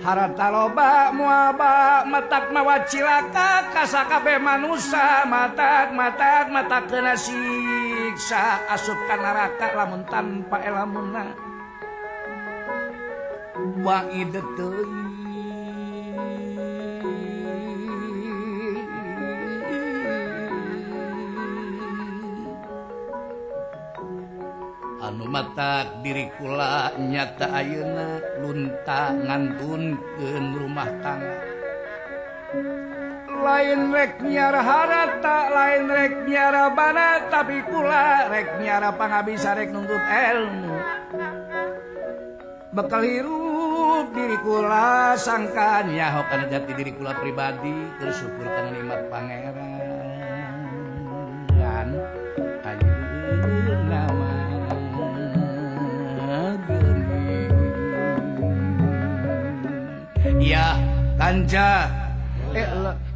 Harta loba muaba matak mawa cilaka ka sakabeh manusa matak matak matak kena siksa asup ka neraka lamun tanpa elamuna waid teuing anu matak diri kula nyata ayeuna lunta ngantunkeun rumah tangga lain rek miara harta lain rek miara bana tapi kula rek miara pangabisa rek nuntut ilmu bekal hirup diri kula sangka nyaho kana jati diri kula pribadi bersyukur kana nikmat pangeran ayeuna mah ya kanca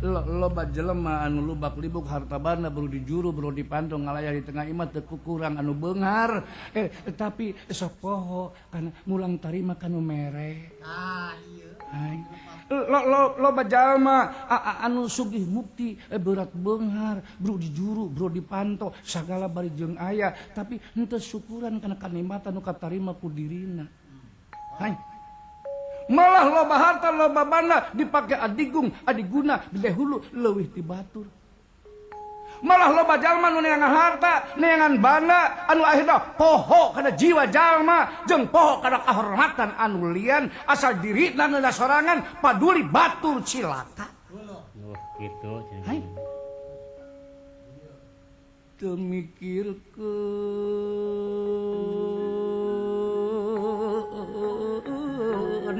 loba jelema anu lubak libuk harta banda baru dijuru baru dipantong ngalayah di tengah imah teu kukurang anu beunghar tapi sok poho kana mulang tarima kanu mere ah ieu loba jalma anu sugih mukti berat beunghar bro dijuru bro dipanto sagala bari jeung aya tapi henteu syukuran kana kanikmatan nu katarima ku dirina. Hai malah loba harta loba banda dipake adigung adiguna gede hulu leuwih ti batur. Malah loba jalma nu neangan harta neangan banda anu akhirna poho kana jiwa jalma jeung poho kana kahormatan anu lian asal dirina ngeunah sorangan paduli batur cilaka. Oh kitu. Hai teu mikirkeun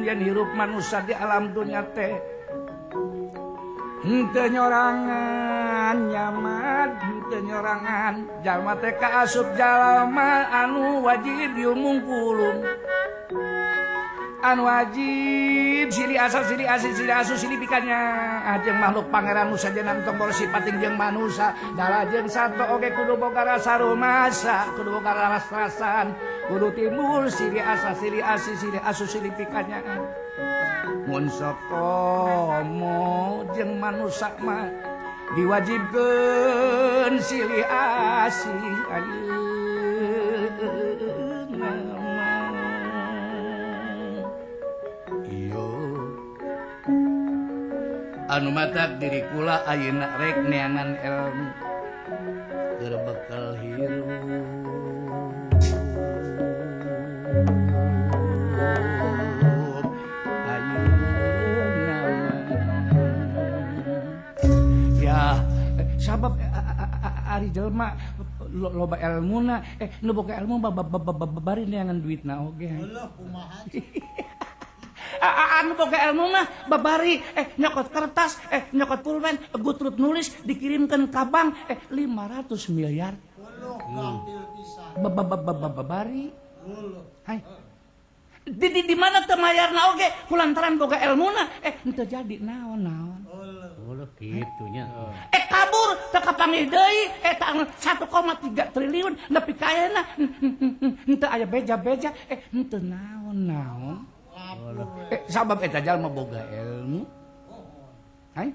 yen hirup manusia di alam dunia teh henteu nyorangan nyaman henteu nyorangan jalma teh kaasup jalma anu wajib diumungkulung anu wajib silih asal silih asih silih asu silih pikanya jeung makhluk pangeran nu sajenang tong boro sipating jeung manusa dala jeung sato oge kudu boga rasa rumasa kudu boga raras-rasan kudu timbul silih asa silih asih silih asu silih pikanya mun sokomo jeung manusa mah diwajibkeun silih asih ayeuna mah iyo anu matak diri kula ayeuna rek neangan ilmu keur bekal hirup. Sabab ari jelema loba elmuna nu boga elmu bari neangan duitna oge. Leuh kumaha. Anu boga elmu mah babari nyokot kertas nyokot pulpen gutrut nulis dikirimkeun ka bank 500 miliar. Leuh gampil pisan. Babari. Hai. Di mana teu mayarna oge kulantaran boga elmuna henteu jadi naon-naon. Leuh kitu nya. Kabur teu kapanggih deui eta 1,3 triliun nepi ka ayeuna henteu aya beja-beja henteu naon-naon. Sabab eta jalma boga ilmu. Hai.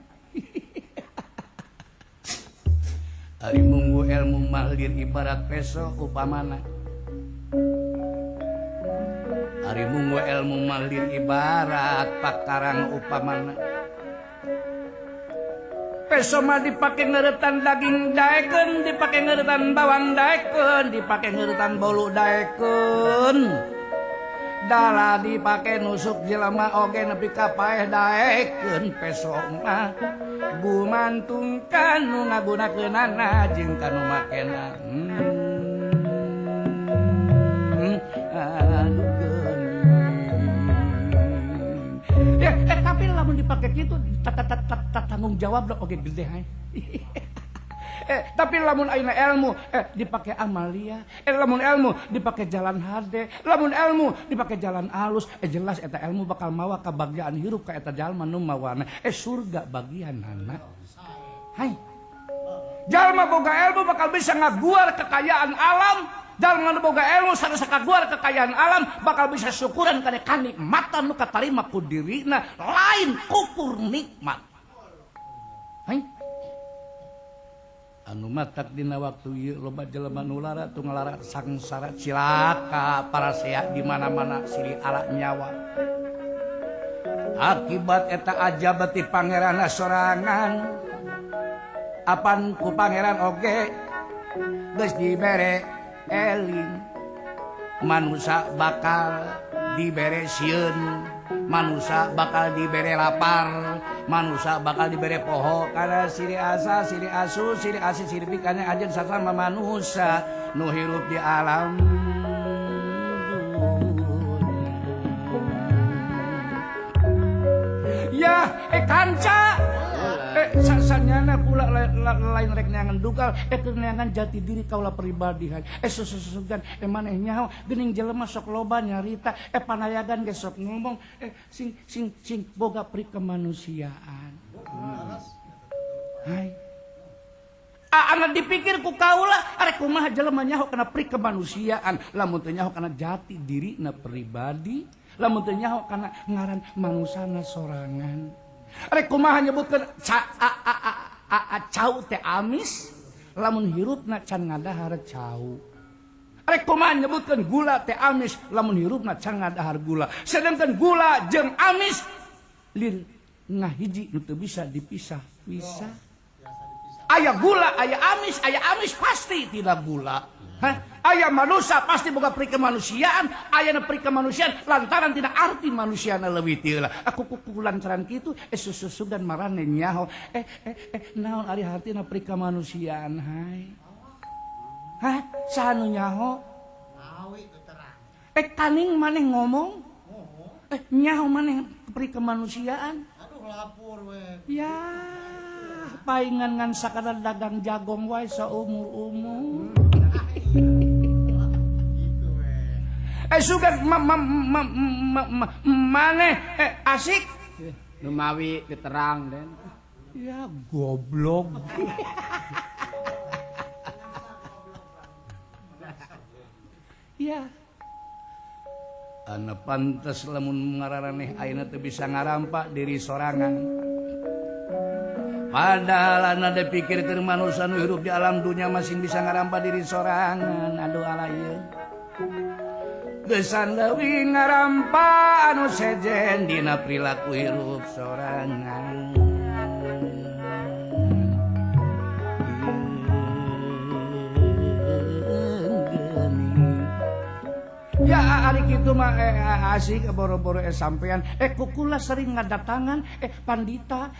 Ari munggu ilmu mah lieur ibarat peso upamana. Ari munggu ilmu mah lieur ibarat pakarang upamana. Peso mah dipake ngeuretan daging daekeun, dipake ngeuretan bawang daekeun, dipake ngeuretan bolu daekeun. Dala dipake nusuk jelema oge nepi ka paeh daekeun peso mah. Gumantungkan nu ngagunakeunana jeung kanu makena. Aduh geuning. Ya, tapi lamun dipake kitu tanggung jawab oge gede hae. Tapi lamun ayeuna ilmu dipake amalia, lamun ilmu dipake jalan hade, lamun ilmu dipake jalan alus, jelas eta ilmu bakal mawa kabagjaan hirup ka eta jalma nu mawana. Surga bagianana. Hai. Jalma boga ilmu bakal bisa ngaguar kekayaan alam, Jalma nu boga ilmu sareng sakaguar kekayaan alam bakal bisa syukuran kana kanikmatan nu katarima ku dirina, lain kufur nikmat. Hai? Anu matak dina waktu ieu loba jelema nu lara tu ngalara sangsara cilaka parasea di mana-mana silih ala nyawa. Akibat eta ajab ti pangeranna sorangan. Apan ku pangeran oge geus dibere eling, manusa bakal dibere sieun, manusa bakal dibere lapar, manusa bakal dibere poho kana siri asa, siri asu, siri asi, siri pikana ajeun sasama manusa nu hirup di alam dunya. Ya, kanca sasanyana pula lain rek neangan dukal, keur neangan jati diri kaula pribadi hai. Sususugan maneh nyaho geuning jelema sok loba nyarita, panayagan ge sok ngomong, sing sing sing boga pri kemanusiaan. Hai. Ana dipikir ku kaula arek kumaha jelema nyaho kana pri kemanusiaan, lamun teu nyaho kana jati dirina pribadi, lamun teu nyaho kana ngaran manusana sorangan. Arek kumaha nyebutkeun cau teh amis lamun hirupna can ngadahar cau. Arek kumaha nyebutkeun gula teh amis lamun hirupna can ngadahar gula. Sedangkan gula jeung amis lir ngahiji nu teu bisa dipisah-pisah. Aya gula, aya amis pasti tidak gula. Hah? Aya manusia pasti boga pri kemanusiaan, ayana pri kemanusiaan lantaran tidak arti manusiana leuwih ti heula. Aku kuku lantaran kitu sususugan marane nyaho. Naon ari hartina pri kemanusiaan hai. Hah? Saha nu nyaho? Mawi teu terang. Kaning maneh ngomong? Nyaho maneh pri kemanusiaan? Aduh lapor we. Ya, paingan ngan sakadar dagang jagong wae saumur-umur. Sugan maneh asik lumawi diterang den. Ya goblok. Ya. Ana pantes lamun ngararaneh ayeuna teu bisa ngarampak diri sorangan. Padahal ana dipikir keur manusia nu hirup di alam dunia masing bisa ngarampak diri sorangan. Aduh ala ieu. Gesan leuwih ngarampa anu sejen dina perilaku hirup sorangan. Ya ari kitu mah asik boro-boro sampean kukula sering ngadatangan pandita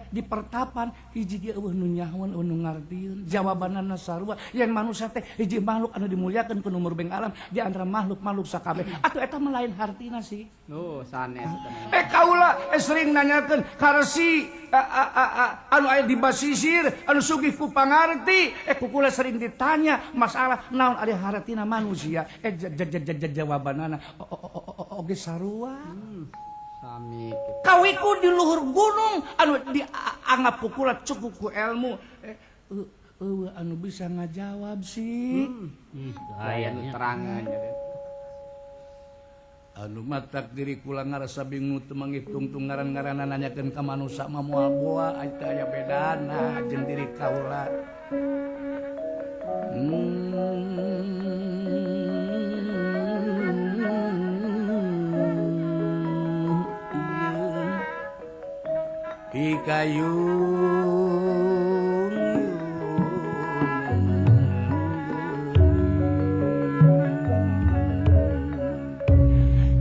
di pertapan hiji ge eueuh nu nyahoan eueuh nu ngartieun jawabanana sarua yen manusia teh hiji makhluk anu dimuliakeun ku nu murbeng alam di antara makhluk-makhluk sakabeh atuh eta mah lain hartina sih. Oh sanes kaula sering nanyakeun karsi anu aya di basisir anu sugih ku pangarti kukula sering ditanya masalah naon ari hartina manusia jawabanana oge sarua. Sami kawiku di luhur gunung anu dianggap kukula cukup ku ilmu anu bisa ngajawab sih. Aya nu terangan anu matak diri kula ngarasa bingung teu mangitungtung ngaran-ngaranna nanyakeun ka manusa mah moal boa teu aya bedana jeung diri kaula. Pikayung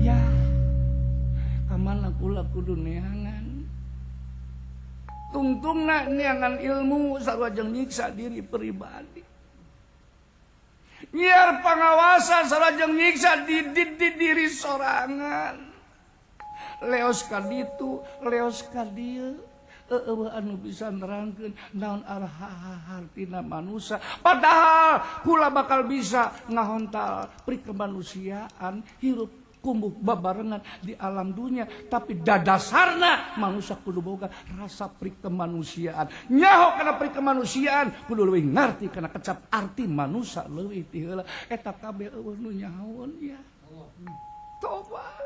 ya kamana kula kudu neangan tungtungna neangan ilmu sarua jeung nyiksa diri pribadi nyiar pangawasan sarua jeung nyiksa di diri sorangan. Leos ka ditu, leos ka dieu, eueuh anu bisa nerangkeun naon hartina manusia. Padahal kula bakal bisa ngahontal pri kemanusiaan hirup kumbuh babarengan di alam dunia, tapi dadasarna manusia kudu boga rasa prikemanusiaan. Nyaho kana prikemanusiaan kudu leuwih ngarti kana kecap arti manusia leuwih ti heula. Eta kabeh eueuh nu nyahoeun ya. Tobat.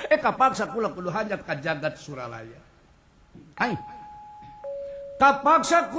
Kapaksa kula kudu hajat ka jagat Suralaya. Ai. Kapaksa kula